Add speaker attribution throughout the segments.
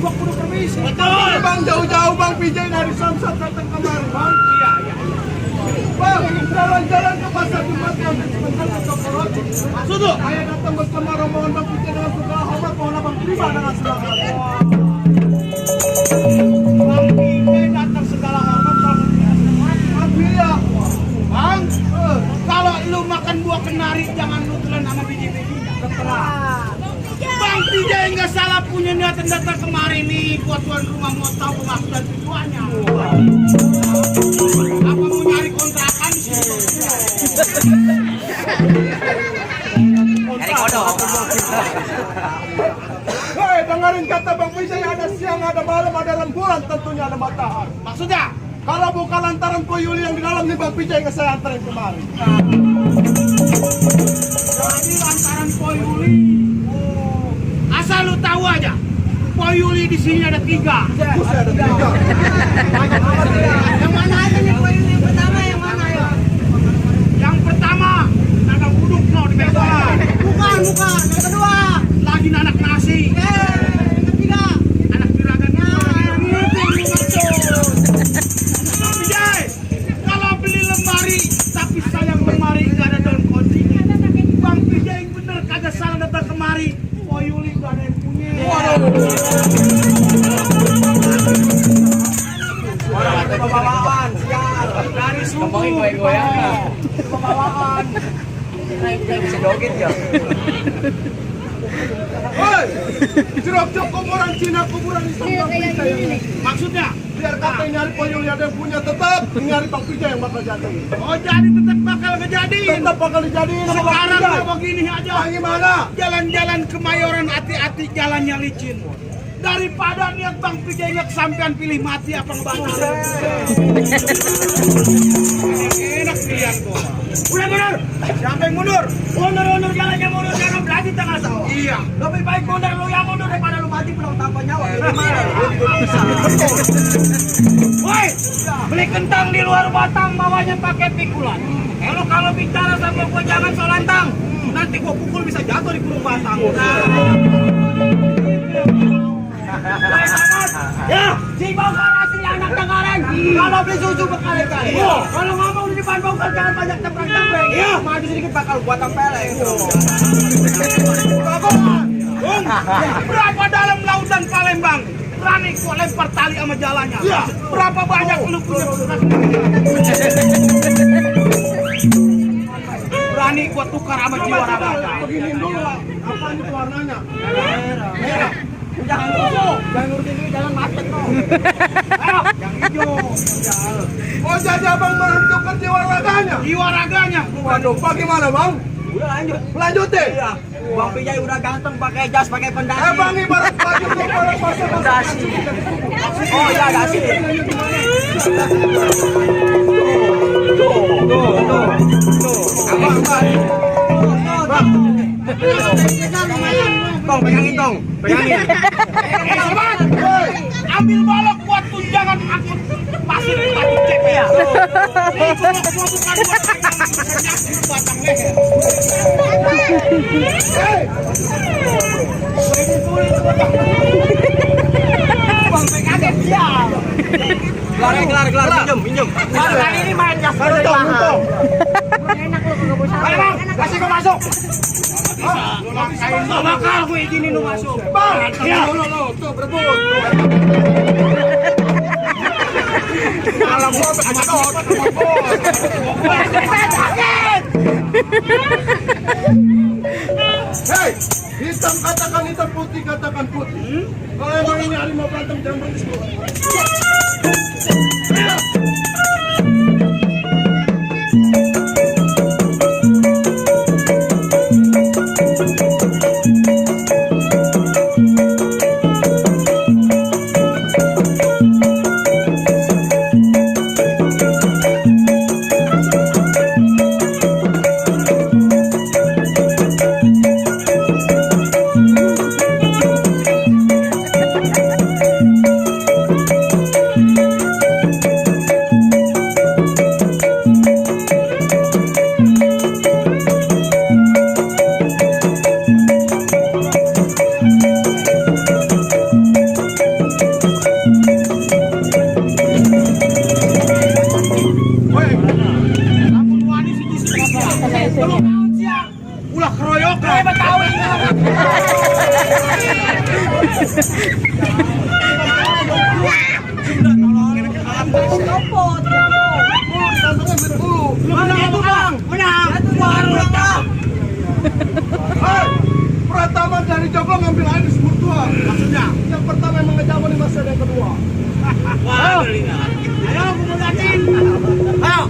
Speaker 1: gua kudu permisi.
Speaker 2: Betul.
Speaker 1: Bang jauh-jauh Bang Pijay dari Samsat datang kemari Bang. Iya. Bang, jalan-jalan ke pasar Jumat yang sebentar ke Sokorot.
Speaker 2: Maksud tuh?
Speaker 1: Saya datang bersama rombongan Bang Pijay dengan segala hormat, mohon Abang terima dengan segala hormat.
Speaker 2: Bang Pijay datang segala hormat kalau
Speaker 1: Iya.
Speaker 2: Bang, kalau lu makan buah kenari jangan lu telan sama biji-bijinya. Bang Pijay nggak salah punya niatan datang kemari nih buat tuan rumah mau tahu maksud dan tujuannya. Apa mau nyari kontrakan sih?
Speaker 3: Nyari kodok.
Speaker 1: Hei, dengerin kata Bang Pijay, ada siang, ada malam, ada rembulan, tentunya ada matahari.
Speaker 2: Maksudnya?
Speaker 1: Kalau bukan lantaran Po Yuli yang di dalam nih Bang Pijay yang saya anterin kemari.
Speaker 2: Jadi lantaran Po Yuli. Oh, asal lu tahu aja. Po Yuli di sini ada 3.
Speaker 1: Buset, ada 3.
Speaker 2: Yang mana aja nih Po Yuli yang pertama yang mana ya? Yang pertama naga buduk no di Mesola. Bukan. Yang kedua lagi nanak nasi. Yang ketiga anak juragan. Yang itu yang dimaksud. Bang Pijay, kalau beli lemari tapi sayang lemari nggak ada daun kuncinya. Bang Pijay yang bener kagak salah datang kemari. Po Yuli nggak ada yang punya.
Speaker 1: Pembawaan, siap.
Speaker 2: Dari suku.
Speaker 1: Pembawaan.
Speaker 3: Bisa joget ya.
Speaker 1: Hei, jerok-jerok kuburan Cina, kuburan Islam Bang Pijay ini.
Speaker 2: Maksudnya?
Speaker 1: Biar kata nyari Po Yuli ada yang punya, tetap nyari Bang Pijay yang bakal jadi.
Speaker 2: Oh jadi tetap bakal kejadian.
Speaker 1: Tetap bakal dijadiin sama Bang
Speaker 2: Sekarang
Speaker 1: Pijay.
Speaker 2: mah begini aja.
Speaker 1: Gimana?
Speaker 2: Jalan-jalan Kemayoran hati-hati jalannya licin. Daripada niat Bang Pijay ingat sampean pilih mati apa ngebantu. Enak pilihan gua. Udah mundur. Siapa yang mundur? Mundur jalannya mundur jangan berarti tengah sawah. Iya. Lebih baik mundur lu yang mundur daripada lu mati pulang tanpa nyawa. Woi, beli kentang di luar batang bawahnya pakai pikulan. Kalau bicara sama gua jangan solantang. Nanti gua pukul bisa jatuh di kurung batang. Ya, si bongkar asli anak Tenggareng. Kalau beli susu berkali-kali. Kalau ngomong di depan bongkar jangan banyak tempreng-tempreng. Maju sedikit bakal buat tempeleng. Berapa dalam lautan Palembang? Berani gua lempar tali sama jalannya. Berapa banyak lu punya berani gua tukar sama jiwa raga.
Speaker 1: Beginiin dulu lah. Apa itu warnanya?
Speaker 2: Merah. Jangan hijau, jangan ngurusin ini, jangan macet no. Ayo, yang hijau.
Speaker 1: Oh jadi abang menentukan jiwa raganya?
Speaker 2: Jiwa raganya.
Speaker 1: Waduh, bagaimana bang?
Speaker 2: Udah lanjut.
Speaker 1: Lanjutin?
Speaker 2: Iya. Bang Pijay udah ganteng pakai jas, pakai pendasi.
Speaker 1: Bang ibarat baju ibarat pasar
Speaker 2: Pendasi. Oh iya dasi. Tuh. Abang. Bang. Tong, pegangin tong. Pegangin. Sobat. Ambil balok buat tunjangan angkut pasir batu cek ya. Ini gua bukan buat pegang batang leher. Bang pegangin ya. Gelar, minjem. Kali ini main jas bertahan. Enak lu kagak bosan. Ayo bang, kasih gua masuk. Gak bakal gue izinin lu masuk.
Speaker 1: Bang, lo, tuh berebut.
Speaker 2: Kalau gua sama
Speaker 1: Hei, hitam katakan hitam, putih katakan putih. Kalau emang ini harimau berantem jangan berdiskusi. Pratama dari Jogo ngambil air di sumur tua. Maksudnya? Yang pertama yang mengejamu di masa yang kedua.
Speaker 2: Ayo, kumulatin. Ayo.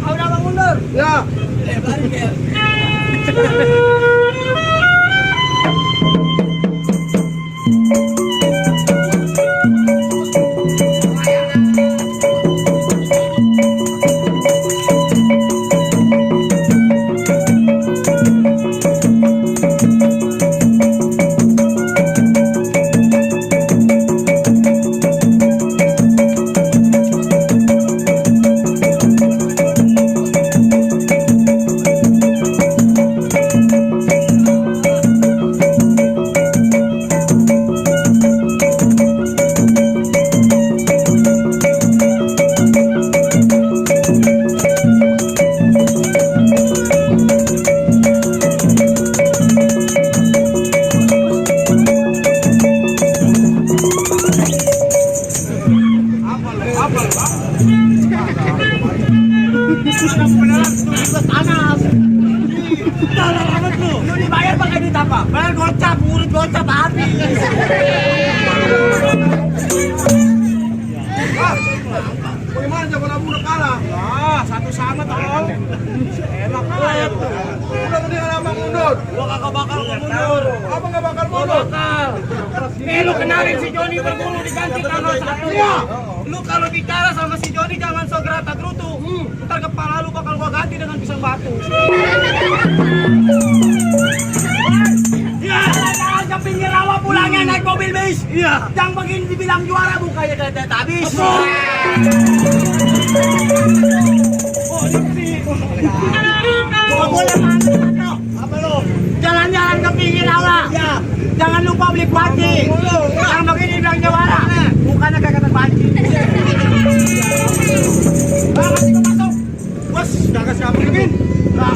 Speaker 2: Kau udah bang mundur.
Speaker 1: Ya.
Speaker 2: Lu dibayar pakai duit apa? Bayar gocap, mulut gocap habis.
Speaker 1: Bagaimana Jago Labu udah kalah?
Speaker 2: Ah, satu sama tolong. Enak banget.
Speaker 1: Udah mendingan abang mundur.
Speaker 2: Gua kagak bakal mundur.
Speaker 1: Abang nggak bakal mundur.
Speaker 2: Lu kenalin si Joni berbulu diganti tanggal 1.
Speaker 1: Iya.
Speaker 2: Lu kalau bicara sama si Joni jangan so gerata gerutu. Ntar kepala lu bakal gua ganti dengan pisang batu. Ya, jangan ke pinggir rawa pulangnya naik mobil bis. Iya. Yang begini dibilang juara bukannya kayak habis. Oh, ini. Gua boleh mana? Apa lu? Jalan-jalan ke pinggir rawa. Ya. Jangan lupa beli panci. Yang begini bilang juara. Bukannya kayak kata panci. Masih masuk. Bos, udah kasih apa lagi? Nah.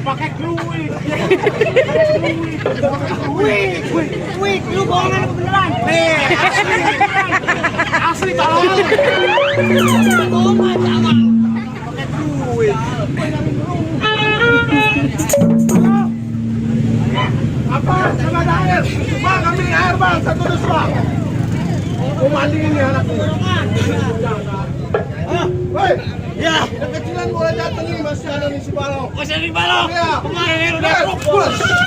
Speaker 2: Pakai kluwik. Wih, lu bohongan apa beneran? Asli tolong. Bohongan jangan. Pakai kluwik.
Speaker 1: Apa? Nggak ada air. Bang, ambil air bang, 1 dus bang. Kumandingin nih anak ini. Woi,
Speaker 2: Ya.
Speaker 1: kecilan boleh datang nih masih ada nih si Balong.
Speaker 2: Masih di balong.
Speaker 1: Iya.
Speaker 2: Kemarin udah
Speaker 1: Bos.
Speaker 2: balong.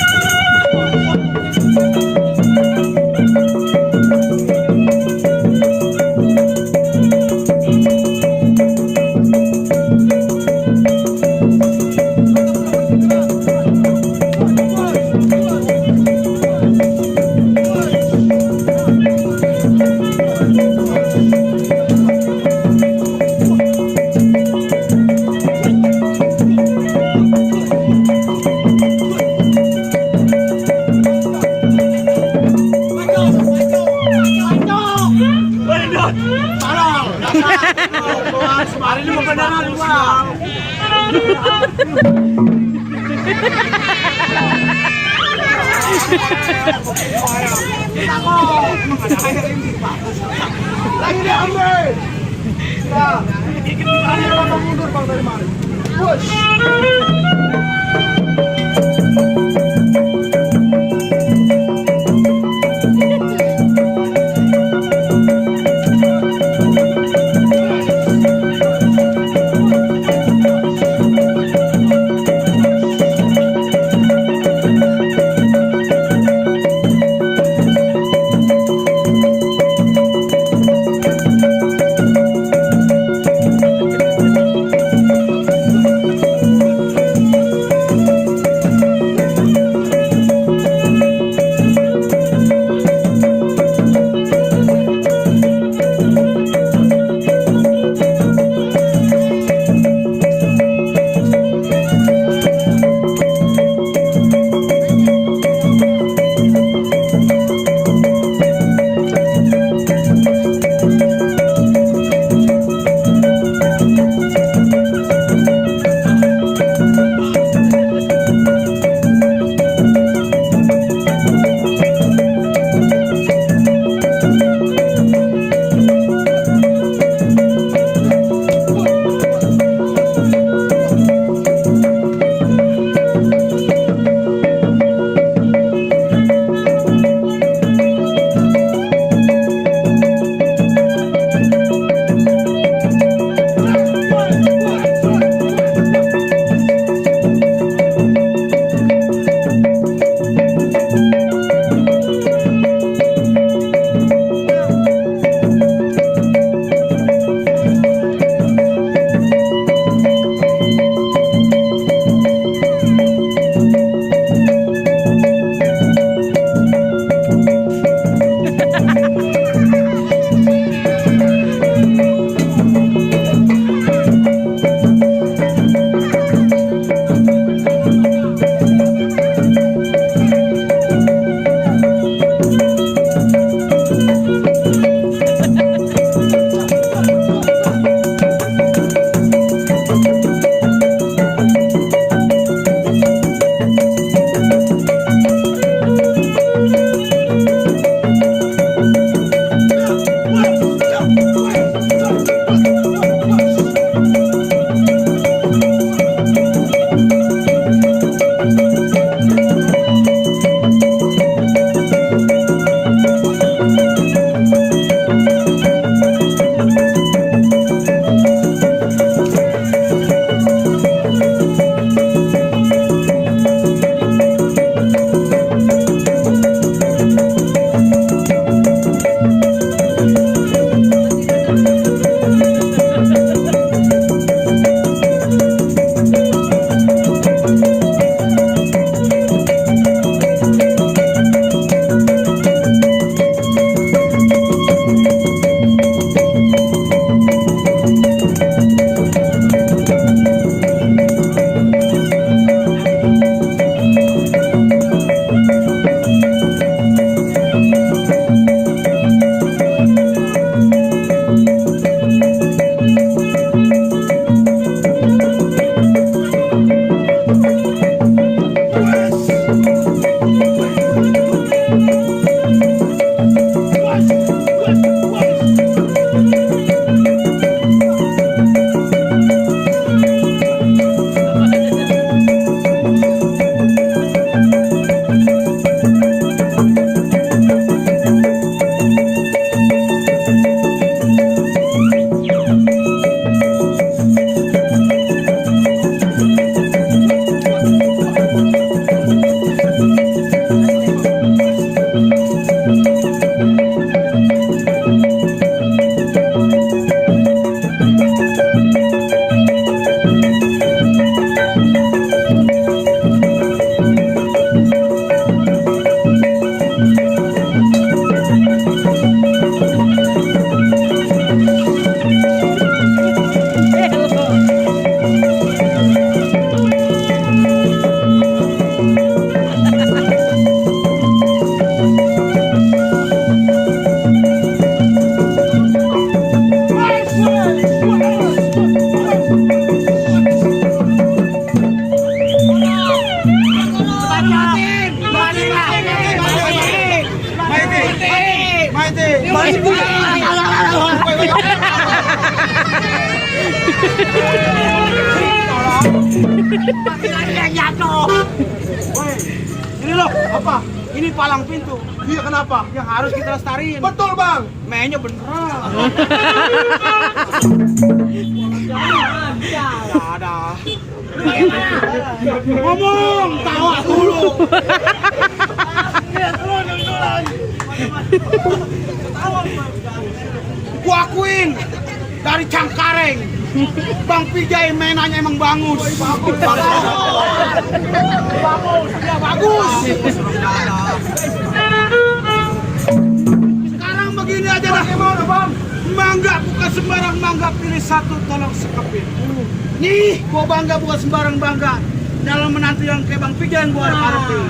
Speaker 2: Hari ini mau beneran gua.
Speaker 1: Lagi diambil. Nah, ini apa mundur bang dari mana? Bos.
Speaker 2: Masih ini loh,
Speaker 1: Apa?
Speaker 2: ini palang pintu
Speaker 1: Iya, kenapa?
Speaker 2: yang harus kita lestariin.
Speaker 1: Betul, Bang.
Speaker 2: Mainnya beneran. Ada. Ngomong, tawa dulu. Gua akuin dari Cangkareng, Bang Pijay mainannya emang bagus. Bagus. Ya bagus. Sekarang begini aja dah.
Speaker 1: Gimana, Bang?
Speaker 2: Mangga bukan sembarang mangga, pilih satu tolong sekepit. Nih, gua bangga bukan sembarang bangga. Dalam menantu yang kayak Bang Pijay yang gua harapin.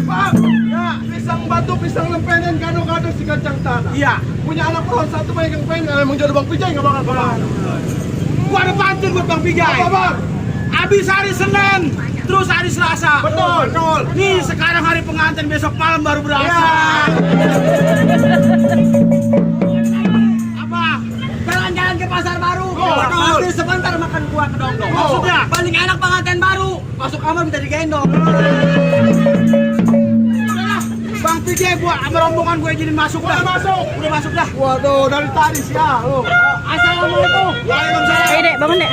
Speaker 1: Bang, ya, pisang batu, pisang lempenan, gado-gado si kacang tanah.
Speaker 2: Iya,
Speaker 1: Punya anak pohon satu banyak yang pengen, kalau emang jodoh Bang Pijay nggak bakal kemana.
Speaker 2: gua ada pantun buat Bang Pijay.
Speaker 1: Apa, Bang?
Speaker 2: Habis hari Senin, terus hari Selasa.
Speaker 1: Betul.
Speaker 2: Nih sekarang hari pengantin, besok malam baru berasa. Apa?
Speaker 3: Jalan-jalan ke pasar baru.
Speaker 1: betul.
Speaker 3: Nanti sebentar makan kuah kedong-dong.
Speaker 2: Maksudnya?
Speaker 3: Paling enak pengantin baru. Masuk kamar minta digendong.
Speaker 2: Udahlah, Bang Pijay gua sama rombongan gue izinin masuk dah. Udah masuk dah.
Speaker 1: Waduh, dari tadi sih ya. Lu.
Speaker 3: Assalamualaikum.
Speaker 2: Waalaikumsalam.
Speaker 4: Ayo dek, bangun dek.